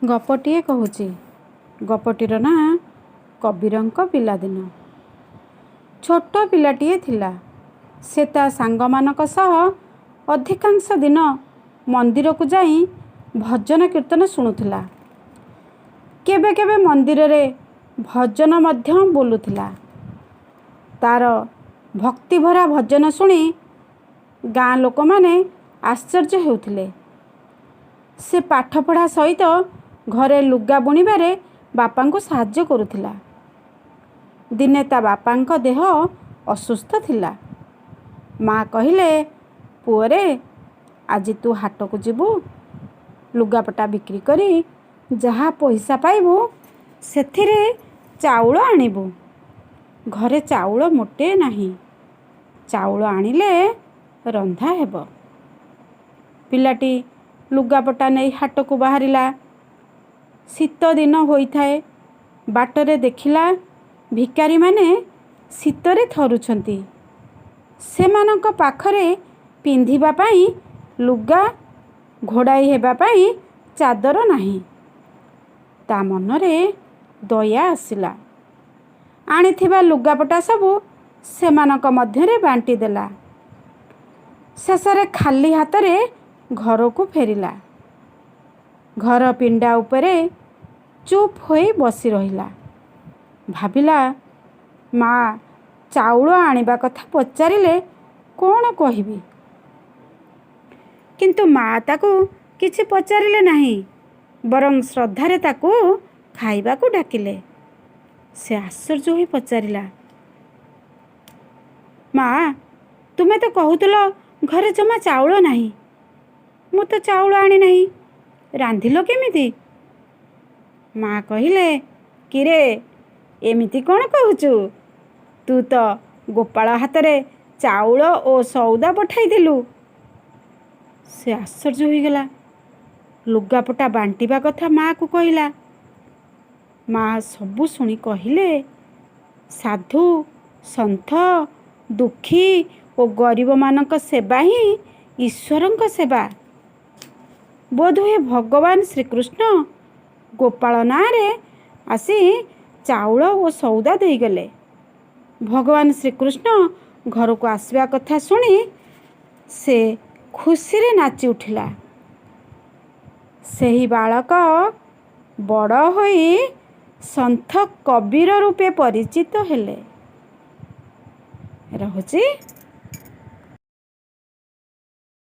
ଗପଟିଏ କହୁଛି। ଗପଟିର ନାଁ କବୀରଙ୍କ ପିଲାଦିନ। ଛୋଟ ପିଲାଟିଏ ଥିଲା। ସେ ତା ସାଙ୍ଗମାନଙ୍କ ସହ ଅଧିକାଂଶ ଦିନ ମନ୍ଦିରକୁ ଯାଇ ଭଜନ କୀର୍ତ୍ତନ ଶୁଣୁଥିଲା। କେବେ କେବେ ମନ୍ଦିରରେ ଭଜନ ମଧ୍ୟ ବୋଲୁଥିଲା। ତାର ଭକ୍ତିଭରା ଭଜନ ଶୁଣି ଗାଁ ଲୋକମାନେ ଆଶ୍ଚର୍ଯ୍ୟ ହେଉଥିଲେ। ସେ ପାଠପଢ଼ା ସହିତ ଘରେ ଲୁଗା ବୁଣିବାରେ ବାପାଙ୍କୁ ସାହାଯ୍ୟ କରୁଥିଲା। ଦିନେ ତା ବାପାଙ୍କ ଦେହ ଅସୁସ୍ଥ ଥିଲା। ମା କହିଲେ, ପୁଅରେ, ଆଜି ତୁ ହାଟକୁ ଯିବୁ। ଲୁଗାପଟା ବିକ୍ରି କରି ଯାହା ପଇସା ପାଇବୁ, ସେଥିରେ ଚାଉଳ ଆଣିବୁ। ଘରେ ଚାଉଳ ମୋଟେ ନାହିଁ। ଚାଉଳ ଆଣିଲେ ରନ୍ଧା ହେବ। ପିଲାଟି ଲୁଗାପଟା ନେଇ ହାଟକୁ ବାହାରିଲା। ଶୀତ ଦିନ ହୋଇଥାଏ। ବାଟରେ ଦେଖିଲା, ଭିକାରୀମାନେ ଶୀତରେ ଥରୁଛନ୍ତି। ସେମାନଙ୍କ ପାଖରେ ପିନ୍ଧିବା ପାଇଁ ଲୁଗା, ଘୋଡ଼ାଇ ହେବା ପାଇଁ ଚାଦର ନାହିଁ। ତା ମନରେ ଦୟା ଆସିଲା। ଆଣିଥିବା ଲୁଗାପଟା ସବୁ ସେମାନଙ୍କ ମଧ୍ୟରେ ବାଣ୍ଟି ଦେଲା। ଶେଷରେ ଖାଲି ହାତରେ ଘରକୁ ଫେରିଲା। ଘର ପିଣ୍ଡା ଉପରେ ଚୁପ୍ ହୋଇ ବସି ରହିଲା। ଭାବିଲା, ମା ଚାଉଳ ଆଣିବା କଥା ପଚାରିଲେ କ'ଣ କହିବି? କିନ୍ତୁ ମା ତାକୁ କିଛି ପଚାରିଲେ ନାହିଁ, ବରଂ ଶ୍ରଦ୍ଧାରେ ତାକୁ ଖାଇବାକୁ ଡାକିଲେ। ସେ ଆଶ୍ଚର୍ଯ୍ୟ ହୋଇ ପଚାରିଲା, ମା, ତୁମେ ତ କହୁଥିଲ ଘରେ ଜମା ଚାଉଳ ନାହିଁ। ମୁଁ ତ ଚାଉଳ ଆଣିନାହିଁ, ରାନ୍ଧିଲ କେମିତି? ମା କହିଲେ, କିରେ, ଏମିତି କ'ଣ କହୁଛୁ? ତୁ ତ ଗୋପାଳ ହାତରେ ଚାଉଳ ଓ ସଉଦା ପଠାଇଥିଲୁ। ସେ ଆଶ୍ଚର୍ଯ୍ୟ ହୋଇଗଲା। ଲୁଗାପଟା ବାଣ୍ଟିବା କଥା ମାଆକୁ କହିଲା। ମା ସବୁ ଶୁଣି କହିଲେ, ସାଧୁ, ସନ୍ଥ, ଦୁଃଖୀ ଓ ଗରିବମାନଙ୍କ ସେବା ହିଁ ଈଶ୍ୱରଙ୍କ ସେବା। ବୋଧହୁଏ ଭଗବାନ ଶ୍ରୀକୃଷ୍ଣ ଗୋପାଳ ନାଁରେ ଆସି ଚାଉଳ ଓ ସଉଦା ଦେଇଗଲେ। ଭଗବାନ ଶ୍ରୀକୃଷ୍ଣ ଘରକୁ ଆସିବା କଥା ଶୁଣି ସେ ଖୁସିରେ ନାଚି ଉଠିଲା। ସେହି ବାଳକ ବଡ଼ ହୋଇ ସନ୍ଥ କବୀର ରୂପେ ପରିଚିତ ହେଲେ। ରହୁଛି।